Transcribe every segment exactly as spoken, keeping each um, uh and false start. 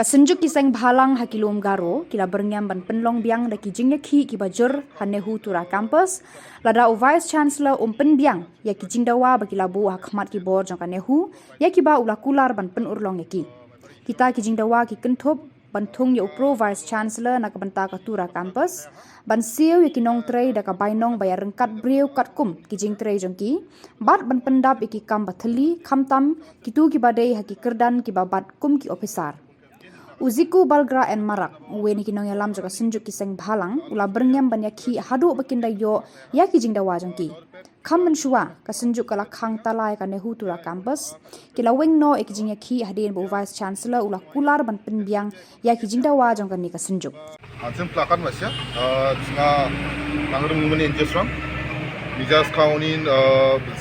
Ka Synjuk ki Seng Bhalang ha ki lum Garo ki la byrngem ban pynlong biang da ki jingïakhih kiba jur ha NEHU Tura Campus, lada u Vice Chancellor um pynbiang ïa ki jingdawa ba ki la buh ha khmat ki bor jong ka NEHU, ïa kiba u la kular ban pynurlong ïa ki. Kita ki jingdawa ki kynthup ban thung ïa u Pro Vice Chancellor na ka bynta ka Tura Campus, ban siew ïa ki nongtrei da ka bainong ba ïaryngkat briew katkum ki jingtrei jong ki, bad ban pyndap ïa ki kam ba thylli, khamtam kito kiba dei ha ki kyrdan kiba bat kum ki ophisar. U Ziku Balgra N Marak, uwei na ki nongïalam jong ka Synjuk ki Seng Bhalang, u la byrngem ban ïakhih haduh ba kin da ïoh ïa ki jingdawa jong ki. Kham mynshuwa, ka Synjuk ka la khang tala ïa ka NEHU Tura Campus, ki la weng noh ïa ki jingïakhih hadien ba u Vice Chancellor u la kular ban pynbiang ïa ki jingdawa jong kane ka Synjuk. Anchem plakan wasia, jnga nangrum ngumani injesrang. Mijas kaunin,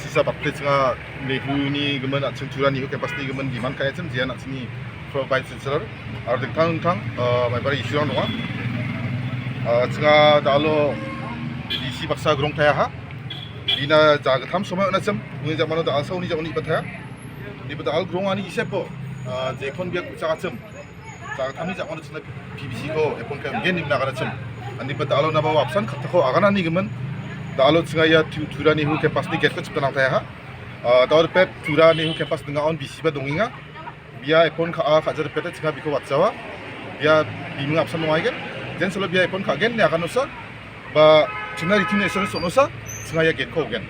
sisa bakte jnga NEHU ni gumani anchem Tura NEHU campus ni gumani diman kaya chem jian anchem ni Pro Vice Chancellor. Ar dingtang dingtang, mai bari isirang donga. Jnga da alo isi baksa grong taya ha. Bina ja gatham somai ona chem, uni ja mano da alsa uni ja uni bataya. Ni bata al grong ani isepo, je phon biak ucha chem. Ja gatham ni ja mano chna P B C ko, epon ka gen ni na kana chem. Ani bata alo na ba wapsan kata ko agana ni gemen. Da alo jnga ïa Tura NEHU campus ni get ko chepta nang taya ha. Da alo pet Tura NEHU campus nga on B C ba donginga. Bia epon ka a ka jar pet jnga biko watsawa. Bia biming apsan ngai gen. Jen solo bia epon ka gen ni akan usa. Ba chna ritin esor so nosa, jnga ïa gen ko gen.